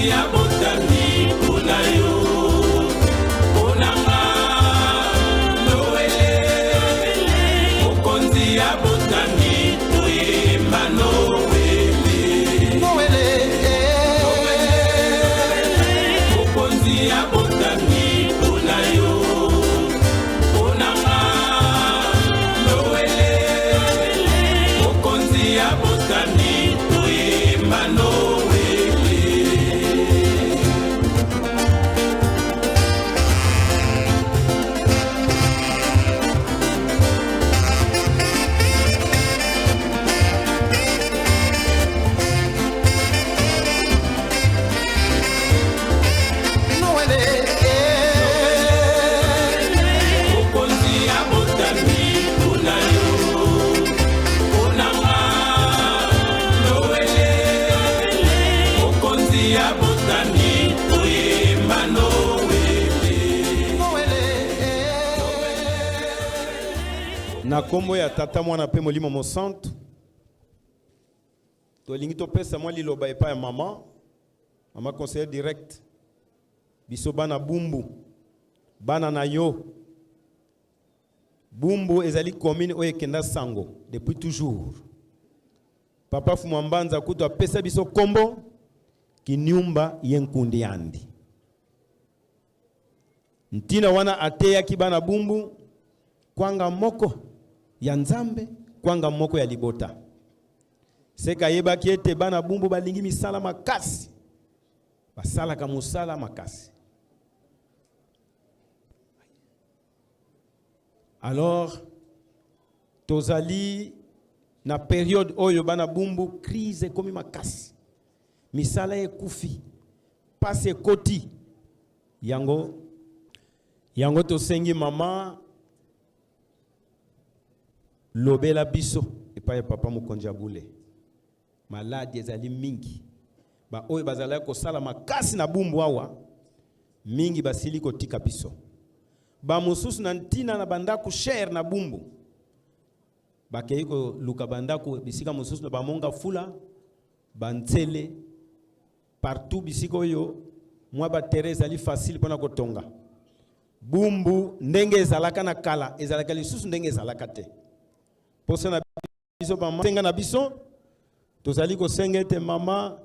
Mokonzi abotami mpona yo, mpona nga, Noele. Mokonzi abotami, toyemba Noele. Noele, Mokonzi abotami mpona yo, mpona nga, Noele. Mokonzi abotami, toyemba Noele. Mokonzi abotami mpona yo, mpona nga, Noele. Mokonzi abotami, toyemba Noele. Na nkombo ya Tata, Mwana mpe Molimo Mosantu, tolingi topesa mwa liloba epai ya mama, mama conseiller direct. Biso bana Bumbu, bana na yo. Bumbu ezali commune oyo ekenda sango depuis toujours. Papa Fumwa Mbanza kutu apesa biso kombo Kinyumba ye nkundi yandi. Ntina wana ateyaki bana Bumbu kwanga moko ya Nzambe, kwanga moko ya libota. Seka ayebaki ete bana Bumbu balingi misala makasi, basalaka mosala makasi. Alors tozali na periode oyo bana Bumbu crise ekomi makasi, misala ekufi, pasi ekoti. Yango yango tosengi mama lobela biso epai ya papa mokonzi ya bule. Maladi ezali mingi, ba oyo bazalaki kosala makasi na Bumbu awa mingi basili kotika biso. Ba mosusu na ntina na bandako cher na Bumbu bakei koluka bandako bisika mosusu na bamonga fula banzele partout, bisika oyo mwa baterrain ezali facile mpona kotonga. Bumbu ndenge ezalaka na kala ezalaka lisusu ndenge ezalaka te. Posa na biso mama, senga na biso, tozali kosenga ete mama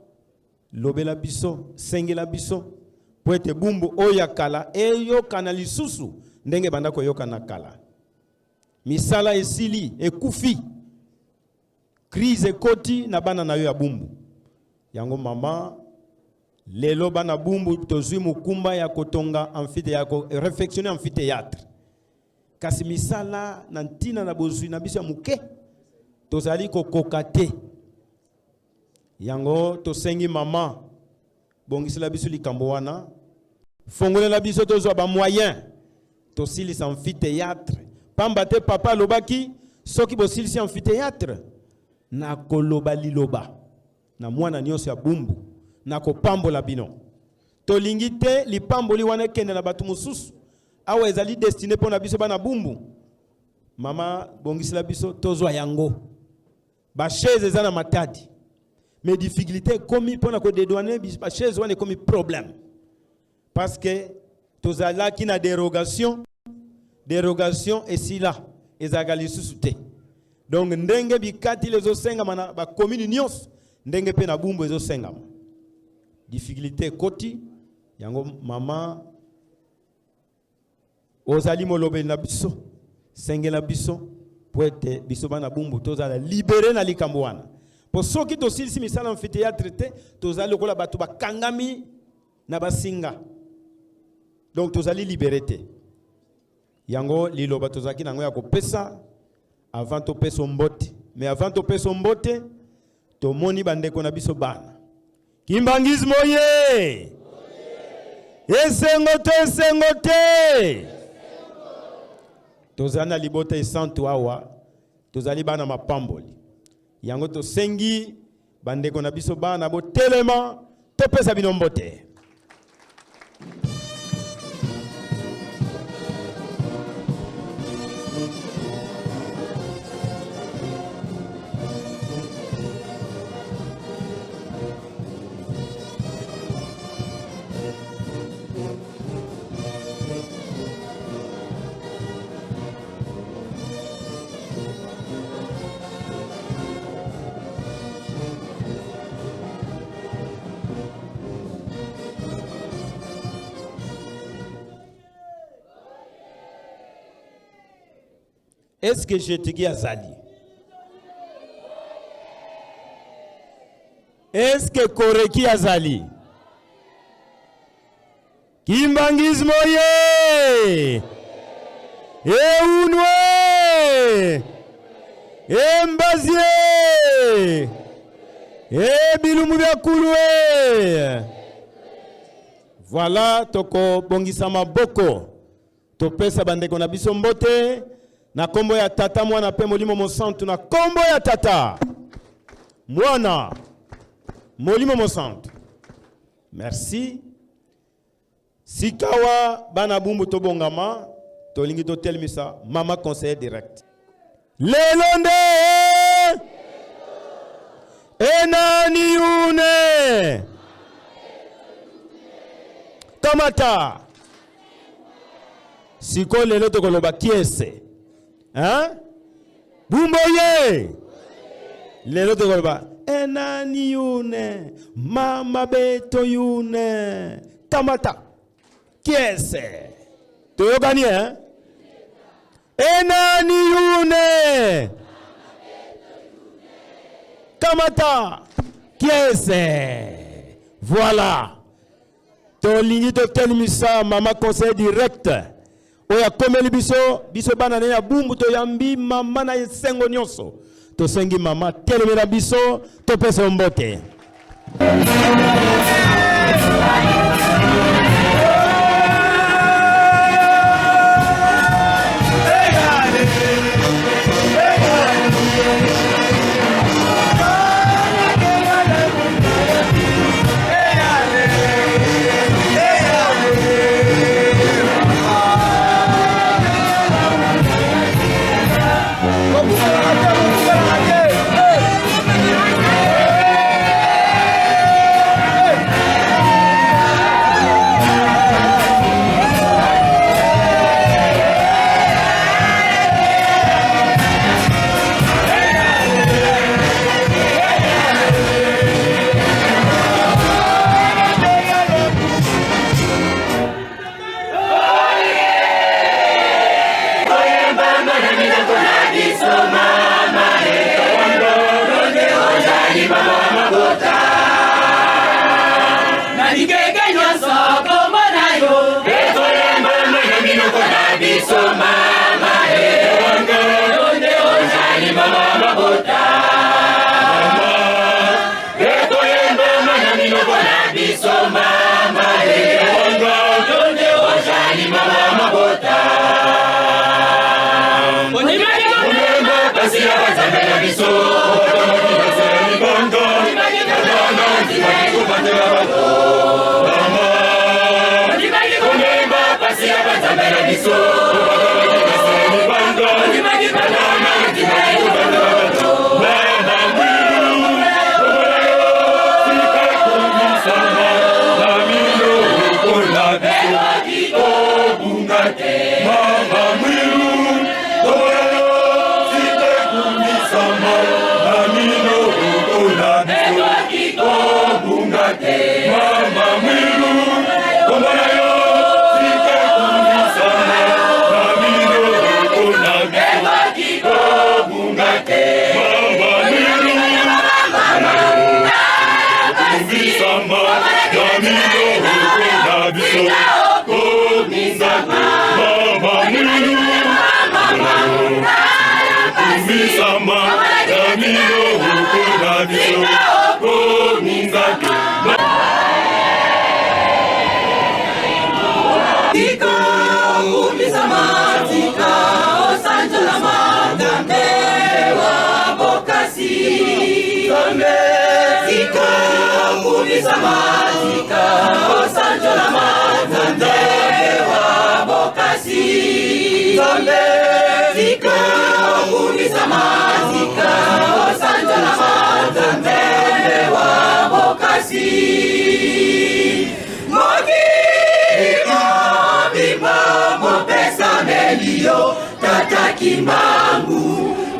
lobela biso, sengela biso po ete Bumbu oyo ya kala eyokana lisusu ndenge ebanda koyokana kala. Misala esili, ekufi, crise ekoti na bana na yo ya Bumbu. Yango mama, lelo bana Bumbu tozwi mokumba ya kotonga amphithéâtre, ya ko réfectionner amphithéâtre. Kasi misala na ntina na bozwi na biso ya moke tozali kokoka te. Yango tosengi mama bongisela biso likambo wana, fongolela biso tozwa ba moyen tosilisa amphithéâtre. Pamba te papa alobaki soki bosilisi amphithéâtre, nakoloba liloba na mwana nyonso ya Bumbu, nakopambola bino. Tolingi te lipamboli wana ekende na bato mosusu. Awa ezali destiné mpo na biso bana Bumbu. Mama bongisela biso tozwa yango. Ba chaise eza na Matadi, mais difficulté ekomi mpo na kodédouaner ba chaise wana, ekomi problème parce que tozalaki na dérogation. Dérogation esila, ezalaka lisusu te. Donc ndenge bikatili ezosengama na bacommune nyonso, ndenge mpe na Bumbu ezosengama, difficulté ekoti. Yango mama, ozali molobeli na biso, sengela biso po ete biso bana Bumbu tozala libéré na likambo wana. Po soki tosilisi misala amphithéâtre te, tozali lokola bato bakangami na basinga, donc tozali libéré te. Yango liloba tozalaki nango ya kopesa avant topesa mbote. Mais avant topesa mbote, tomoni bandeko na biso bana Kimbanguisme oye! Esengo te, esengo te! Tozali na libota esantu awa, tozali bana mapamboli. Yango tosengi bandeko na biso bana botelema, topesa bino mbote. Est-ce que Jetigi azali? Est-ce que Koreki azali? Kimbangisme oye! Eunwe! Embazie! Ebilumbu bya kulwe! Voilà, tokobongisa maboko. Topesa bandeko na biso mbote na kombo ya Tata, Mwana pe Molimo Mosantu, na kombo ya Tata, Mwana, Molimo Mosantu. Merci. Sikawa bana Bumbu tobongama, tolingi totelemisa mama conseiller direct. Lelo nde enani yune kamata sikoyo lelo tokoloba kiese hein? Bumbo ye lelo tokoloba enani yune mama beto yune kamata kiese toyokani hein? Enani yune kamata kiese. Voilà, tolingi totelemisa mama conseil direct oyo akomeli biso, biso bana na ye ya Bumbu toyambi mama na esengo nyonso. Tosengi mama telemela biso, topesa yo mbote.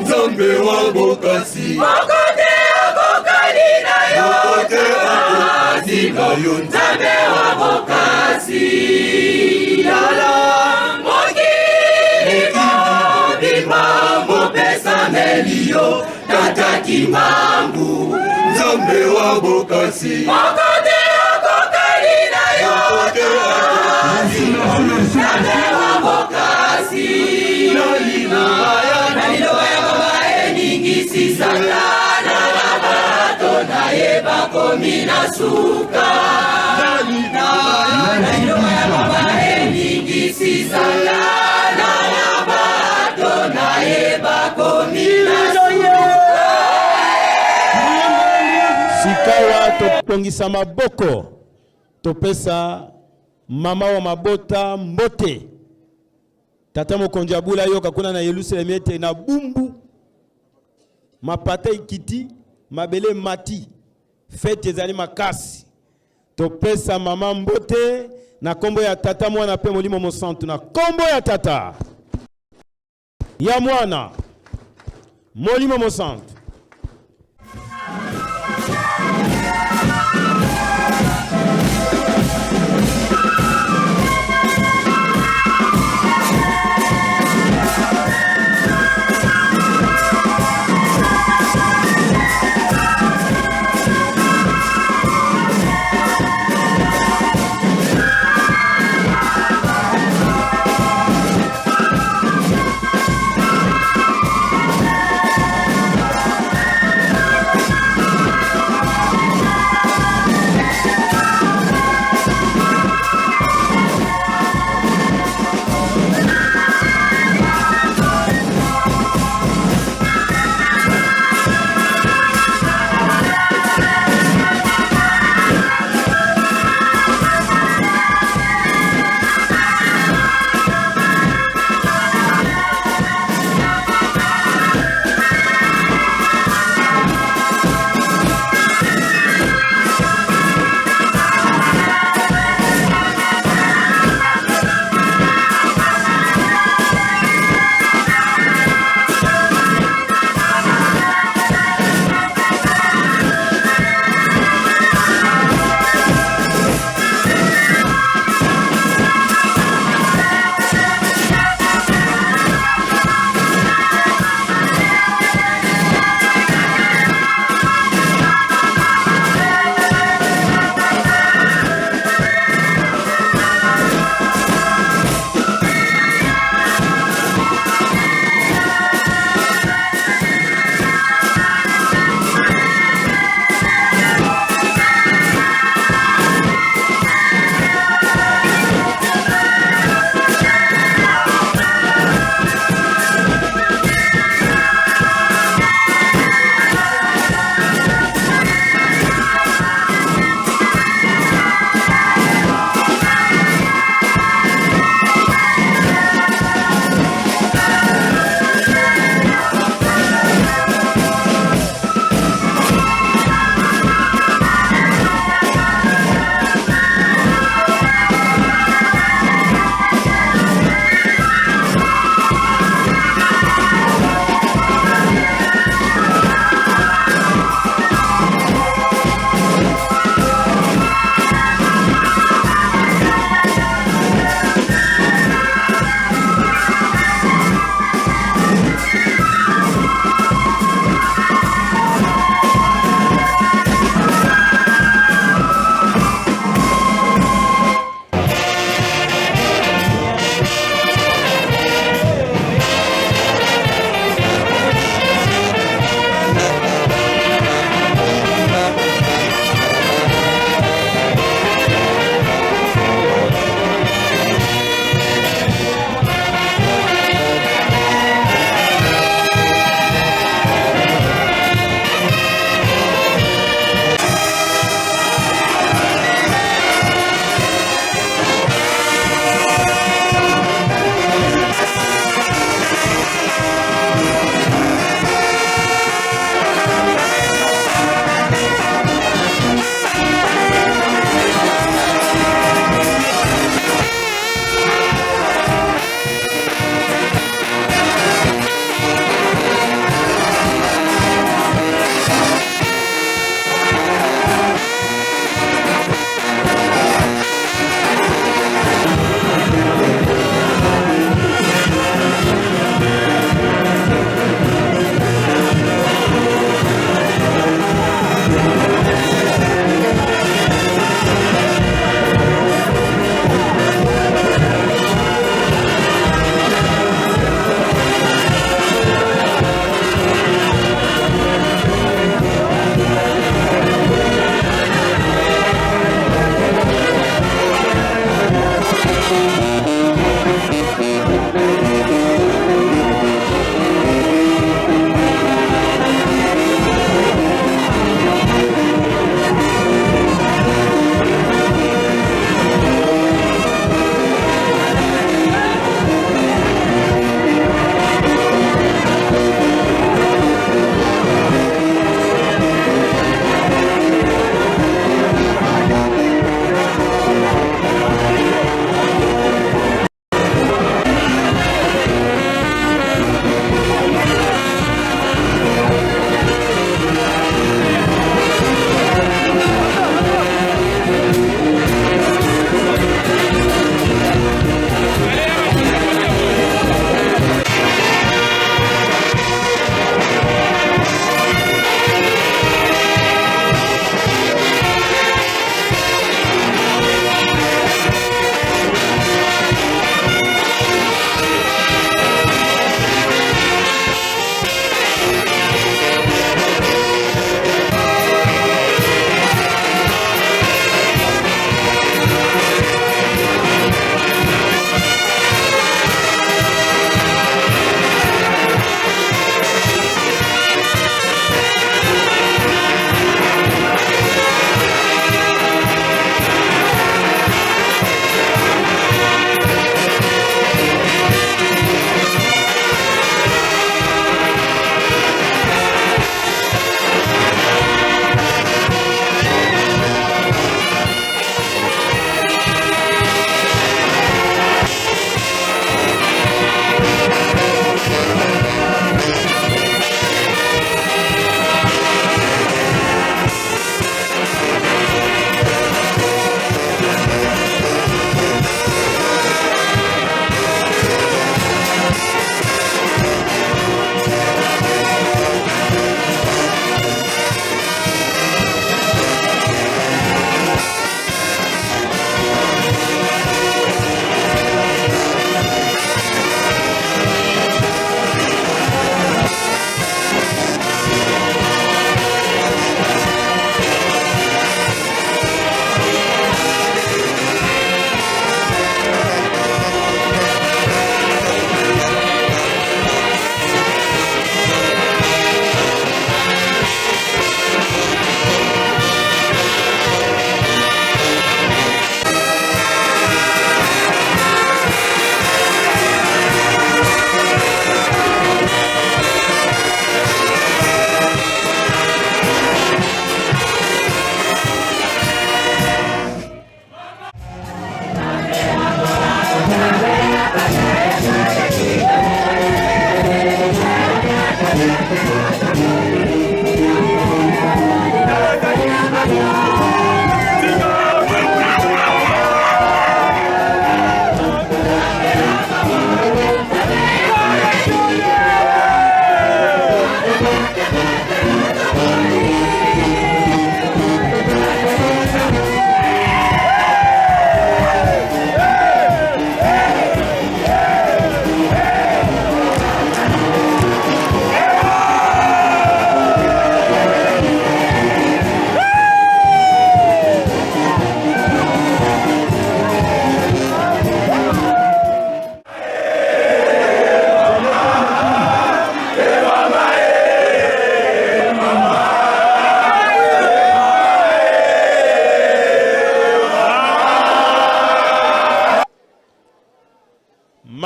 Nzambe wa bokasi moko te akokani na yo, moko te akokani na yo, Nzambe wa bokasi lala mokili mobimba. Toyembeli yo Tata Kimbangu, Nzambe wa bokasi. Moko te akokani na yo. Nzambe wa bokasi. Na liloba ya mama eningisi Satana na bato na ye bakomi na suka. Na liloba ya mama eningisi Satana na bato na ye bakomi na suka. Sikawa tobongisa maboko, topesa mama wa mabota mbote. Tata mokonzi abula yoka kuna na Yelusalemi ete na Bumbu mapata ekiti, mabele mati, fete ezali makasi. Topesa mama mbote na kombo ya Tata, Mwana mpe Molimo Mosantu. Na kombo ya Tata, ya Mwana, Molimo Mosantu.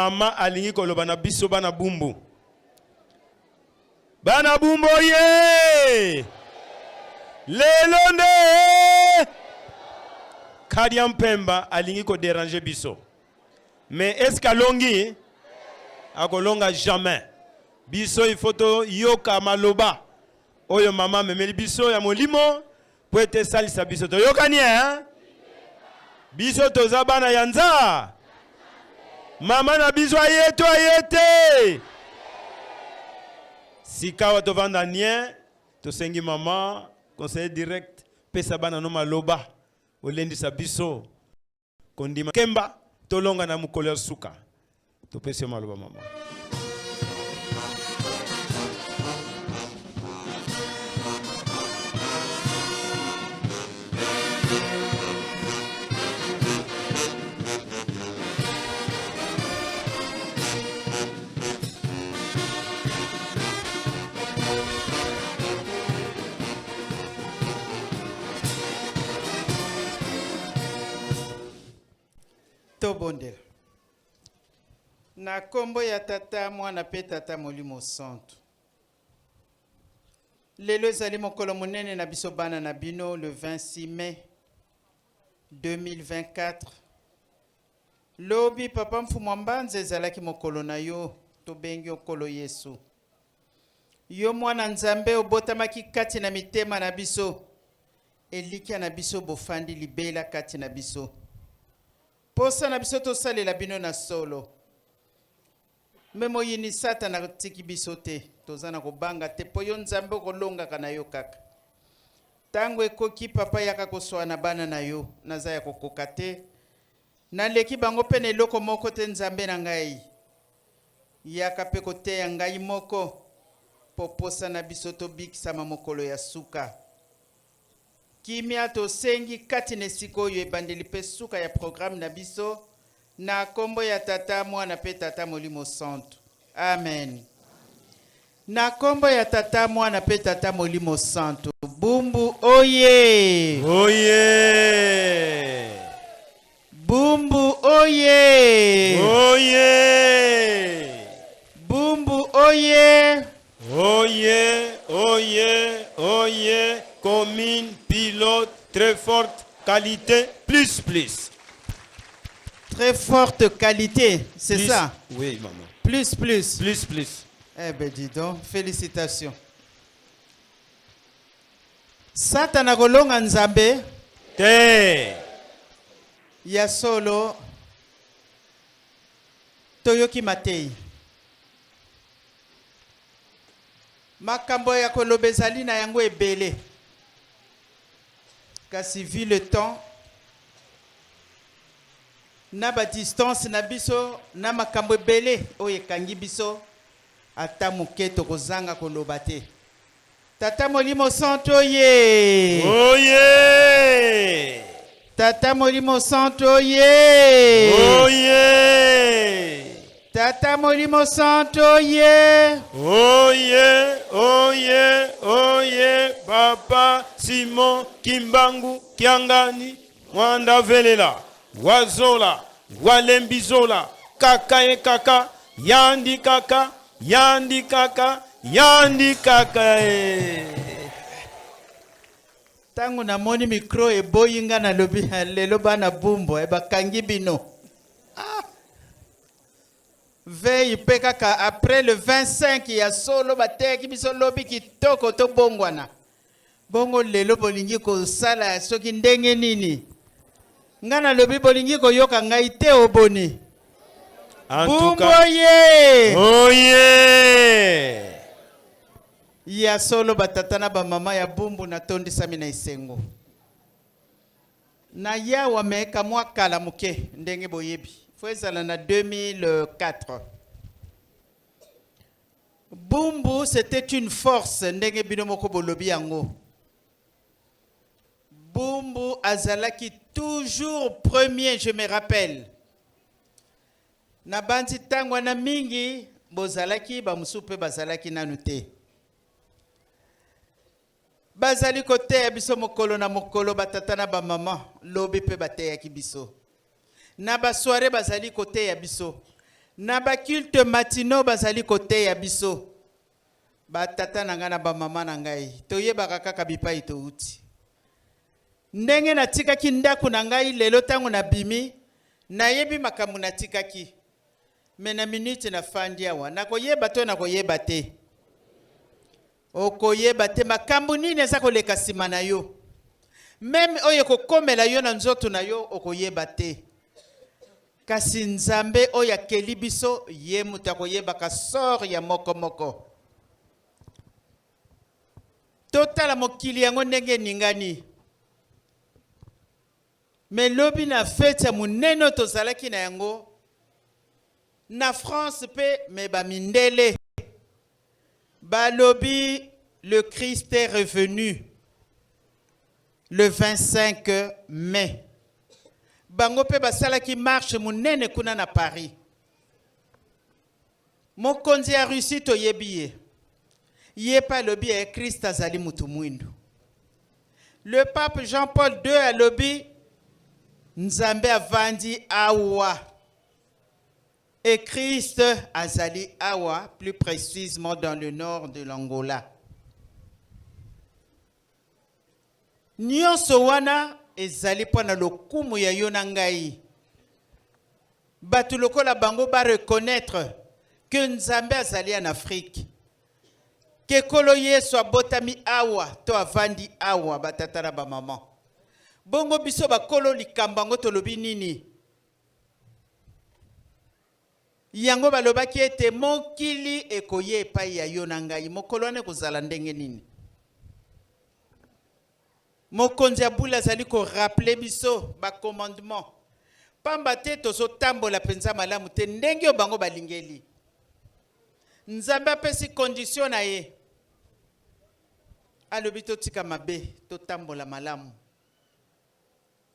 Mama alingi koloba na biso bana Bumbu. Bana Bumbu ye! Lelo nde Kadia Mpemba alingi ko déranger biso. Mais est-ce qu'alongi? Akolonga jamais. Biso il faut toyoka maloba oyo mama amemeli biso ya molimo mpo ete esalisa biso. Toyokani eh? Biso toza bana ya nza mama na biso aye to aye te. Sikawa tovanda nie, tosengi mama conseiller direct pesa bana no maloba olendisa biso kondima kemba tolonga na mokolo ya suka. Topesi yo maloba mama. Tobondela. Na kombo ya Tata, Mwana mpe Tata Molimo Santu. Lelo ezali mokolo monene na biso bana na bino le 26 mai 2024. Lobi Papa Mfumu wa Mbanza ezalaki mokolo na yo, tobengi yo Nkolo Yesu. Yo mwana Nzambe obotamaki kati na mitema na biso, elikya na biso bofandi libela kati na biso. Posa na biso tosalela bino na solo. Me moyini satana atiki biso te, toza na kobanga te po yo Nzambe okolongaka na yo kaka. Tango ekoki papa yaka koswana bana na yo, naza ya kokoka te. Naleki bango pe na eloko moko te Nzambe na ngai. Yaka pe koteya ngai moko po posa na biso tobikisama mokolo ya suka. Kimia tosengi kati na esika oyo ebandeli pe suka ya programme na biso, na kombo ya Tata, Mwana pe Tata Molimo Santu. Amen. Na kombo ya Tata, Mwana pe Tata Molimo Santu. Bumbu oye! Oye! Bumbu oye! Oye! Bumbu oye! Oye, oye, oye, commune pilote très forte qualité plus plus. Très forte qualité, c'est ça? Oui, maman. Plus plus. Plus plus. Eh ben dis donc, félicitations. Satana kolonga Nzambe te. Ya solo toyoki mateyi. Makambo ya koloba ezali na yango ebele. Kasi vu le temps na ba distance na biso na makambo ebele oyo ekangi biso ata moke tokozanga koloba te. Tata Molimo Santu oye! Oye! Tata Molimo Santu oye! Oye! Tata Molimo Santu oye! Oye, oye, oye, Papa Simon Kimbangu Kiangani Mwanda Velela Wazola Walembizola kaka ye kaka yandi kaka yandi kaka yandi kaka e. Ntango namoni micro eboyi nga nalobi lelo bana Bumbu eh, bakangi bino. Ah! Veille pe kaka après le 25 ya solo bateyaki biso lobi kitoko tobongwana. Bongo lelo bolingi kosala soki ndenge nini? Nga nalobi bolingi koyoka ngai te oboni. En tout Bumbu cas, oye! oye! Ya solo batata na bamama ya Bumbu natondisami na esengo. Na yawa me kamwa kala moke ndenge boyebi. Fo ezala na 2004. Bumbu c'était une force ndenge bino moko bolobi yango. Bumbu azalaki toujours premier, je me rappelle. Nabanzi tango wana mingi bozalaki, ba mosusu pe bazalaki nanu te. Bazali koteya biso mokolo na mokolo, ba tata na ba mama, lobi pe bateyaki biso. Na ba soiree bazali koteya biso. Na ba culte matinaux bazali koteya biso. Ba tata na ngai na ba mama na ngai, toyebaka kaka bipai touti. Ndenge natikaki ndako na ngai lelo ntango nabimi, nayebi makambo natikaki. Mais na minute nafandi awa, nakoyeba to nakoyeba te? Okoyeba te makambo nini eza koleka nsima na yo. Même oyo ekokomela yo na nzoto na yo, okoyeba te. Kasi Nzambe oyo akeli biso, ye moto akoyebaka sort ya moko moko. Totala mokili yango ndenge eningani. Mais lobi na fête ya monene oyo tozalaki na yango na France mpe, mais bamindele balobi le Christ est revenu le 25 mai. Bango mpe basalaki marche monene kuna na Paris. Mokonzi ya Russie, toyebi ye, ye mpe alobi ye Christ azali mutu mwindu. Le pape Jean Paul II alobi Nzambe avandi awa et Christ azali awa, plus précisément dans le nord de l'Angola. Nyonso wana ezali mpo na lokumu ya yo na ngai. Bato lokola bango bareconnaître que Nzambe azali en Afrique, ke Nkolo Yesu abotami awa to avandi awa. Batata na bamama, bongo biso bakolo likambo yango tolobi nini? Yango balobaki ete mokili ekoya epai ya yo na ngai. Mokolo wana ekozala ndenge nini? Mokonzi ya bule azali korappeler biso bacommandement, pamba te tozotambola mpenza malamu te ndenge oyo bango balingeli. Nzambe apesi condition na ye, alobi totika mabe, totambola malamu.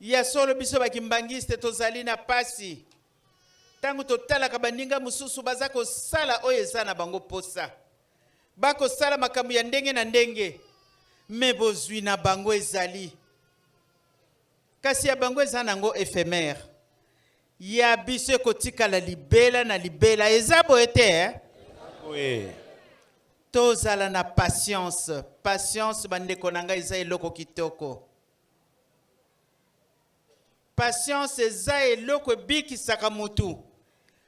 Ya solo, biso bakimbangiste tozali na pasi ntango totalaka baninga mosusu baza kosala oyo eza na bango posa, bakosala makambo ya ndenge na ndenge, mais bozwi na bango ezali, kasi ya bango eza nango éphémère, ya biso ekotikala libela na libela. Eza boye te, eh? Oui. Tozala na patience. Patience, bandeko na ngai, eza eloko kitoko. Patience eza eloko ebikisaka mutu,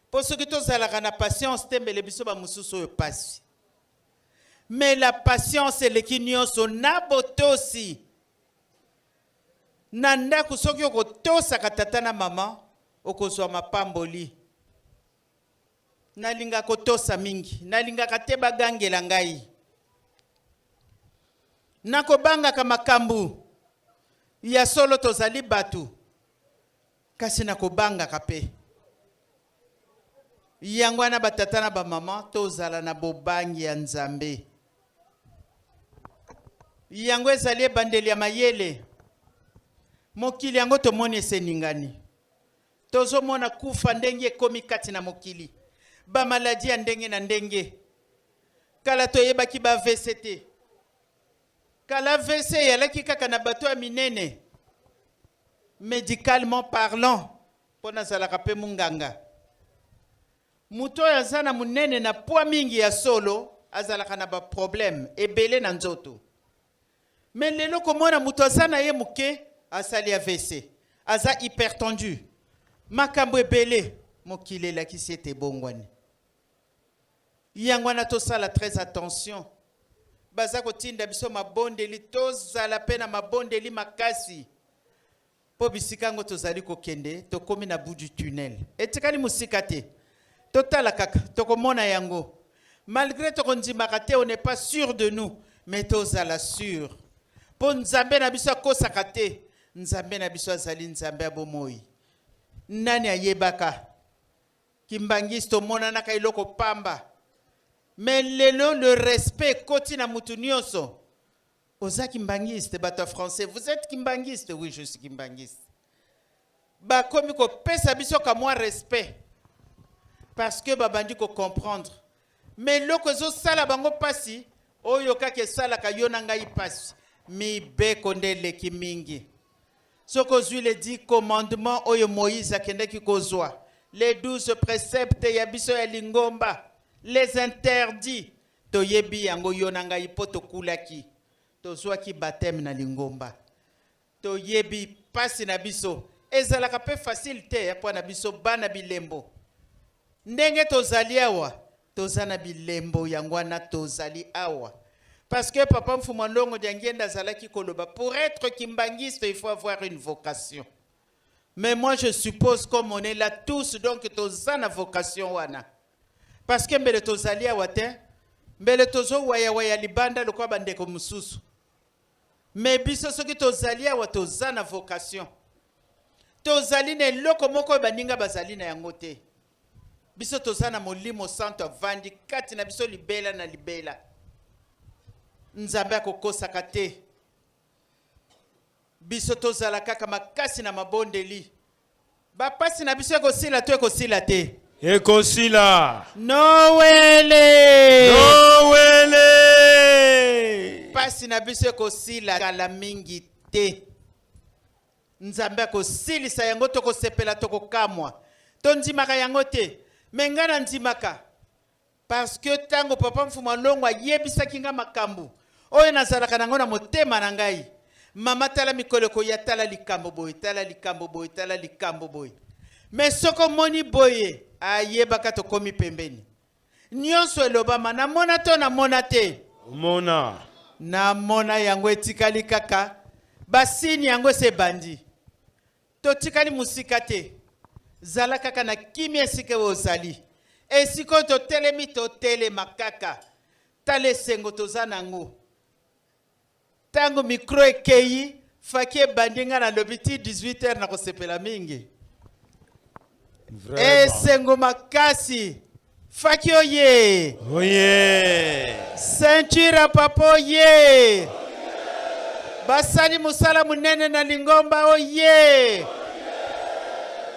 mpo soki tozalaka na patience te, mbele biso bamosusu oyo pasi. Mais la patience eleki nyonso na botosi na ndako. Soki okotosaka tata na mama, okozwa mapamboli. Nalingaka kotosa mingi, nalingaka te bagangela ngai, nakobangaka makambo ya solo. Tozali bato, kasi nakobangaka mpe yango wana. Batata na bamama, tozala na bobangi ya Nzambe. Yango ezali ebandeli ya mayele. Mokili yango tomoni eseningani, tozomona kufa ndenge ekomi kati na mokili, bamaladi ya ndenge na ndenge. Kala toyebaki ba AVC te. Kala AVC eyalaki kaka na bato ya minene. Médicalement parlant, mpo nazalaka mpe munganga, moto oyo aza na monene na poids mingi, ya solo azalaka na baproblème ebele na nzoto. Mais lelo komona moto aza na ye moke asali AVC, aza hypertendu, makambo ebele. Mokili elakisi ete ebongwani. Yango wana tosala très attention. Baza kotinda biso mabondeli, tozala mpe na mabondeli makasi, mpo bisika yango tozali kokende, tokómi na bout du tunnel, etikali mosika te. Totala kaka, tokomona yango. Malgré tokondimaka te, on n'est pas sûr de nous, mais tozala sûr, mpo Nzambe na biso akosaka te. Nzambe na biso azali Nzambe ya bomoi. Nani ayebaka kimbangisi? Tomonanaka eloko pamba, mais lelo le respect ekoti na mutu nyonso. Oza kimbangiste, bato ya français, vous êtes kimbangiste? Oui, je suis kimbangiste. Bakomi kopesa biso kamwa respect parce que babandi kocomprendre. Mais eloko ezosala bango mpasi, oyo kaka esalaka yo na ngai mpasi, mibeko nde eleki mingi. Soki ozwi les 10 commandements oyo Moïse akendaki kozwa Les 12 préceptes ya biso ya lingomba, les interdits, toyebi yango yo na ngai mpo tokulaki, tozwaki baptême na lingomba. Toyebi pasi na biso ezalaka mpe facile te mpo na biso bana bilembo. Ndenge tozali awa, toza na bilembo yango wana tozali awa. Parce que papa Mfumu Ndongo Diangienda azalaki koloba, pour être kimbanguiste, il faut avoir une vocation. Mais moi je suppose comme on est là tous, donc toza na vocation wana. Parce que mbele tozali awa te, mbele tozowayawaya libanda lokola bandeko mosusu. Mais biso soki tozali awa, toza na vocation. Tozali na eloko moko oyo baninga bazali na yango te. Biso toza na Molimo Santo avandi kati na biso libela na libela. Nzambe akokosaka te. Biso tozala kaka makasi na mabondeli. Bapasi na biso ekosila to ekosila te? Ekosila. Nowele! Nowele! Pasi na biso ekosila kala mingi te. Nzambe akosilisa yango, tokosepela, tokokamwa. Tondimaka yango te, me ngai nandimaka. Parce que ntango papa Mfumu Longo ayebisaki nga makambo oyo nazalaka nango na motema na ngai, mama, tala mikolo ekoya, tala likambo boye, tala likambo boye, tala likambo boye. Me soki omoni boye, ayebaka tokomi pembeni. Nyonso elobama, namona to namona te? Omona. Namona yango, etikali kaka basini yango esi ebandi. Totikali mosika te. Zala kaka na kimia esika oyo ozali. Esika oyo totelemi, totelema kaka. Tala esengo toza nango. Ntango micro ekei, faki ebandi, nga nalobi ti 18 heures nakosepela mingi. Vraiment. Esengo makasi. Faki oye! Oye! Ceinture ya papa oye! Basali mosala monene na lingomba oye!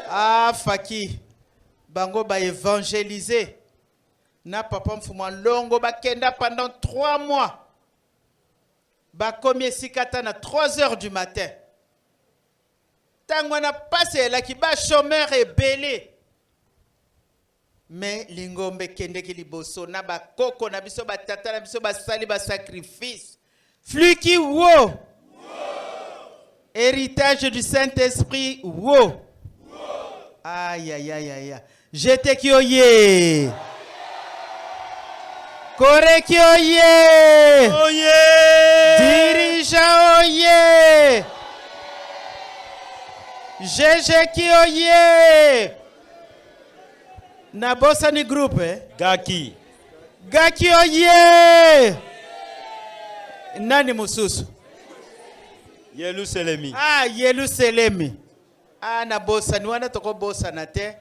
Ah, faki bango baévangéliser na papa Mfumu Longo, bakenda pendant 3 mois, bakomi esika ata na 3 heures du matin. Ntango wana pasi eyelaki, bachômeur ebele, me lingomba ekendeki liboso na bakoko na biso, batata na biso basali basacrifice. Fluki wo, héritage du Saint-Esprit wo. Ayayayaya, jeteki oye, koreki oye, Oye! dirigeant oye, jejeki oye. Nabosani groupe, eh? Gaki. Gaki oye. Nani mosusu? Yelusalemi. Ah, Yelusalemi. Ah, nabosani wana, tokobosana te.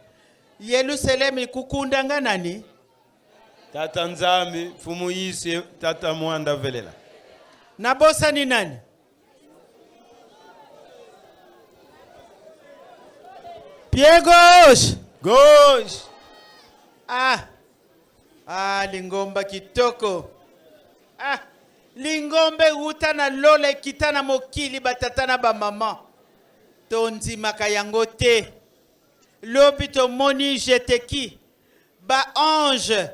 Yelusalemi kukundanga nani? Tata Nzambi, Mfumu Yesu, Tata Mwanda Velela. Nabosani nani? Pied gauche. Gauche. Ah, ah, lingomba kitoko. Ah, lingomba ewuta na lola, ekita na mokili. Batata na bamama, tondimaka yango te. Lobi tomoni jeteki baange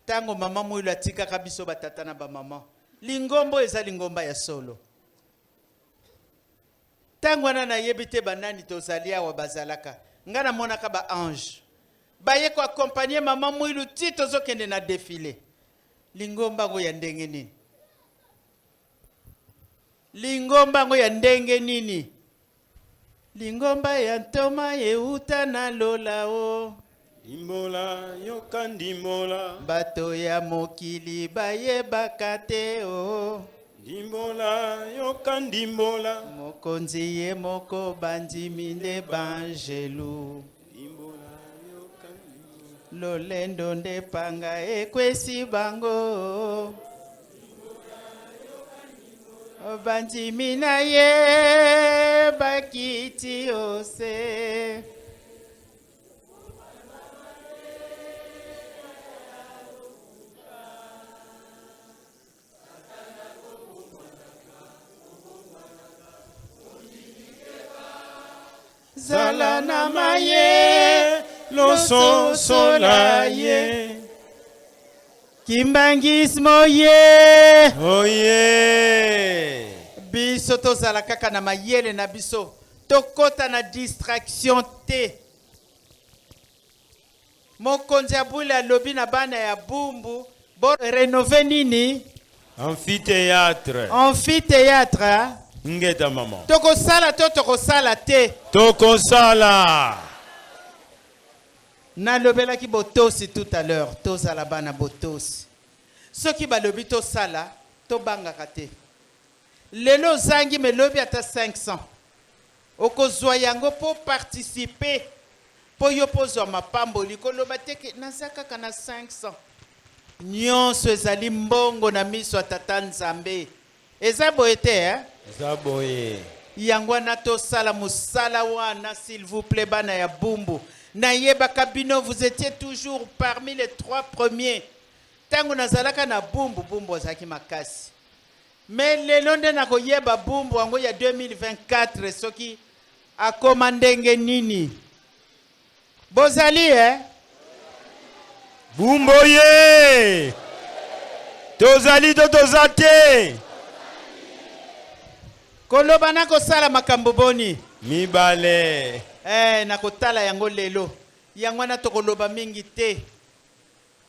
ntango mama Mwilu atikaka biso. Batata na bamama, lingomba oyo eza lingomba ya solo. Ntango wana nayebi te banani tozali awa bazalaka. Ngai namonaka baange baye koaccompagner mama Mwilu ti tozokende na défilé. Lingomba yango ya ndenge nini? Lingomba yango ya ndenge nini? Lingomba ya ntoma euta na lola o. Ndimbola, yoka ndimbola. Bato ya mokili bayebaka te o. Ndimbola, yoka ndimbola. Mokonzi ye moko, bandimi nde banjelu. Ndimbola, yoka ndimbola. Lolendo nde panga ekwesi bango. Bandimi na ye bakiti ose. Zala na maye. Lososola ye. Kimbangisme oye! Oye! Biso tozala kaka na mayele na biso, tokota na distraction te. Mokonzi ya bule alobi na bana ya Bumbu, bo renove nini? Amphithéâtre. Amphithéâtre. Hein? Ngeta maman. Tokosala to tokosala te. Tokosala. Nalobelaki botosi tout à l'heure, tozala bana botosi. Soki balobi tosala, tobangaka te. Lelo ozangi me lobi ata 500. Okozwa yango po participer po yo po ozwa mapamboli. Koloba te ke naza kaka na 500. Nyonso ezali mbongo na miso ya Tata Nzambe. Eza boye te eh? Eza boye. Yango wana tosala mosala wana s'il vous plaît bana ya Bumbu. Nayebaka bino vous étiez toujours parmi les trois premiers. Tango nazalaka na Bumbu, Bumbu azalaki makasi. Mais lelo nde nakoyeba Bumbu yango ya 2024 soki akoma ndenge nini. Bozali eh? Bumbu ye! Tozali to toza te? Koloba na kosala makambo boni? Mibale. Eh, nakotala yango lelo. Yango wana tokoloba mingi te.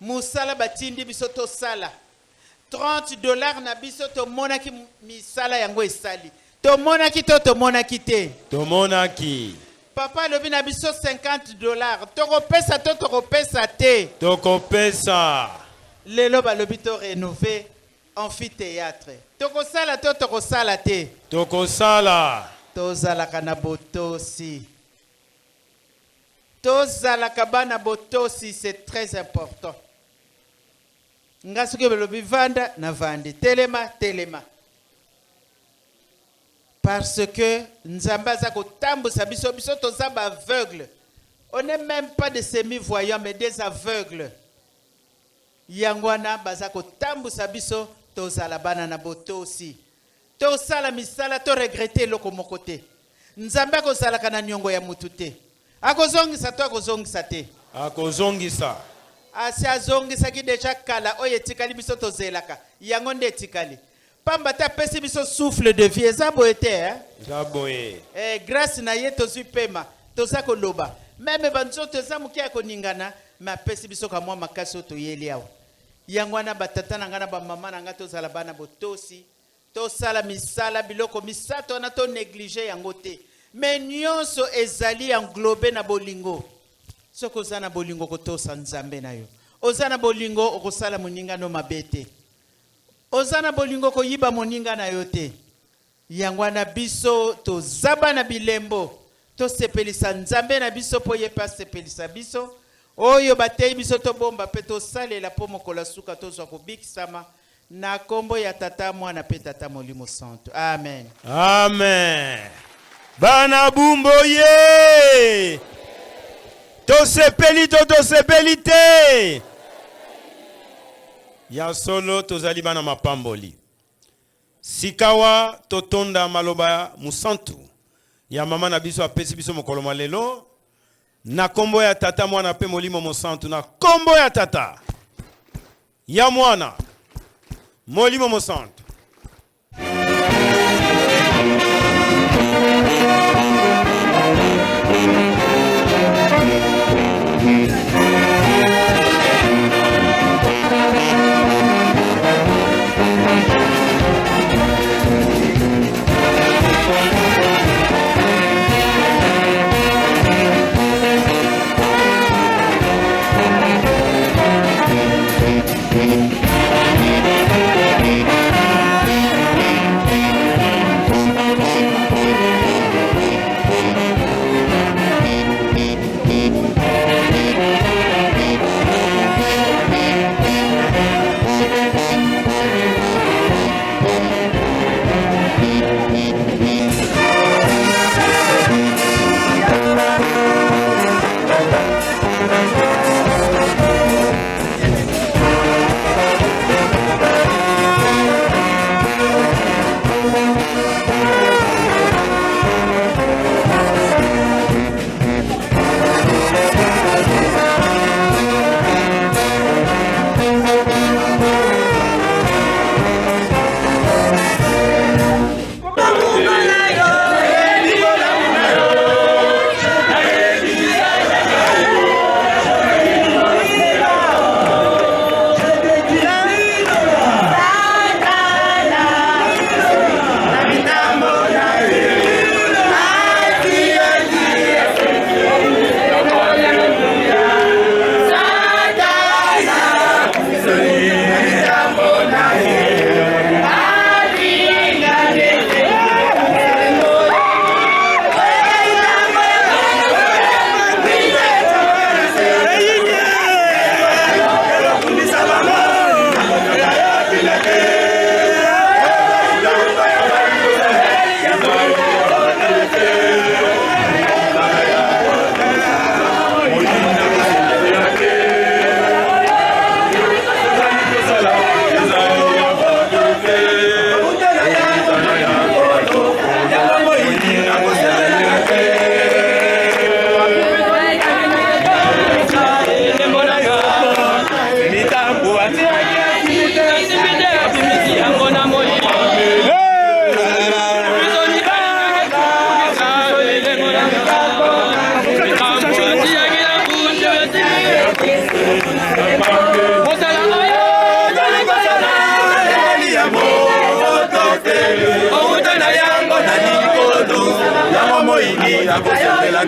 Mosala batindi biso tosala. 30 dollars na biso tomonaki misala yango esali. Tomonaki to tomonaki te? Tomonaki. Papa alobi na biso 50 dollars. Tokopesa to tokopesa te? Tokopesa. Lelo balobi to rénover amphithéâtre. Tokosala to tokosala te? Tokosala. Tozalaka na botosi. Tozalaka bana botosi, c'est très important. Nga soki balobi vanda, na vandi, telema, telema. Parce que Nzambe aza kotambusa biso, biso toza baaveugle. On n'est même pas des semi-voyants, mais des aveugles. Yango wana baza kotambusa biso, tozala bana na botosi. Tosala misala, toregretter eloko moko te. Nzambe akozalaka na niongo ya mutu te. Akozongisa to akozongisa te? Akozongisa. Asi azongisaki deja kala. Oyo etikali biso tozelaka yango nde etikali pamba te apesi biso souffle de vie. Eza boye te eh? Eza boye. Eh, grâce na ye tozwi pema, toza koloba même banzoto eza moke ya koningana, me apesi biso kamwa makasi oyo toyeli awa. Yango wana batata na ngai na bamama na ngai, tozala bana botosi, tosala misala. Biloko misato wana tonégliger yango te, me nyonso ezali englobe na bolingo. Soki oza na bolingo, kotosa Nzambe na yo. Oza na bolingo, okosala moninga no mabe te. Oza na bolingo, koyiba moninga na yo te. Yango wana biso toza bana bilembo, tosepelisa Nzambe na biso mpo ye mpe asepelisa biso. Oyo bateyi biso, tobomba mpe tosalela mpo mokolo ya suka tozwa kobikisama. Na nkombo ya Tata, Mwana mpe Tata Molimo Santo, amen. Amen. Bana Bumbu ye, tosepeli to tosepeli te? Ya solo, tozali bana mapamboli. Sikawa totonda maloba mosantu ya mama na biso apesi biso mokolo mwa lelo. Na nkombo ya Tata, Mwana mpe Molimo Mosantu. Na nkombo ya Tata, ya Mwana, Molimo Mosantu.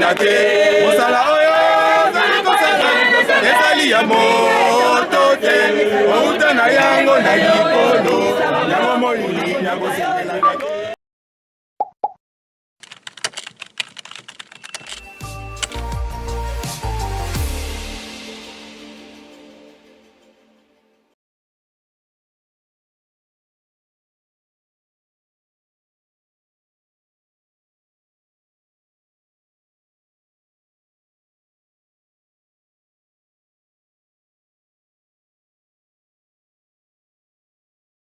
na te. Mosala oyo ozali kosala ezali ya moto te, outa na yango na likolo, yango moyini yakosepela na te.